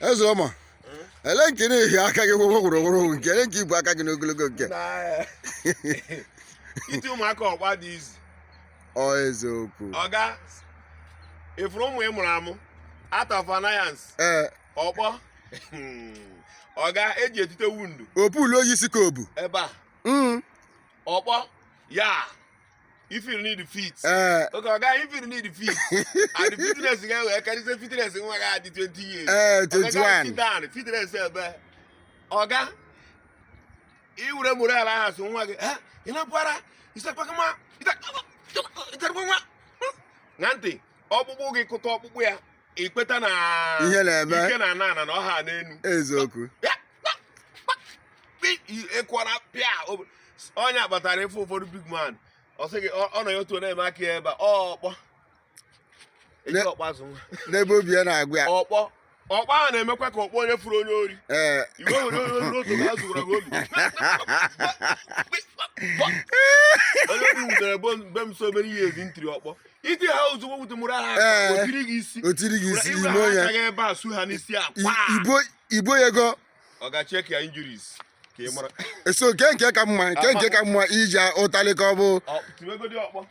Eze ọma, ele nke na-ehi aka gị gwụrụgwụrụ, nke ele nke ibu aka gị n'ogologo nke? Iti ụmụaka ọkpọ dị easy. Ọ eziokwu. Ọga, ifuru ụmụ ị mụrụ amụ out of annoyance, ọkpọ, ọga, eji etite wound. Opulu oyi si ka obu. Ebe a. Ọkpọ ya, if you need fit. Okay, oga, if you need fit and the fitness ga-ewe karịsịa fitness nwa ga adị 20 years. 21. Sit down, fitness ebe, ọga, iwure mụrụ ala ahụ asụ nwa gị, ị na-apụara ịsakwa nwa na ntị ọkpụkpụ gị kụta ọkpụkpụ ya, ikweta na ihe na-eme. Ike na ana ana na ọha n'enu. Eziokwu. Ịkwara pịa onye kpatara ife ụfọdụ big man, ọ sị gị ọ nọ ya otu na-eme aka ya ebe a, ọ ọkpọ eji ọkpọ azụ nwa. N'ebe obi ya na-agụ ya. Ọkpọ, ọkpọ ahụ na-emekwa ka ọkpọ onye furu onye ori. Iwe were onye ori otu ha zụrụ gị obi, onye obi wutere be m so many years ntiri ọkpọ iti ha ozugbo wute mụrụ aha. O tiri gị isi. O tiri gị isi. Iwe ime ha onye aka gị ebe a su ha n'isi a kwa. Ibo ya ego. Ọ ga check ya injuries ka ị mara. So nke ka mma, nke ka mma iji ụtalị ka ọ bụ Ọ tiwegodi ọkpọ.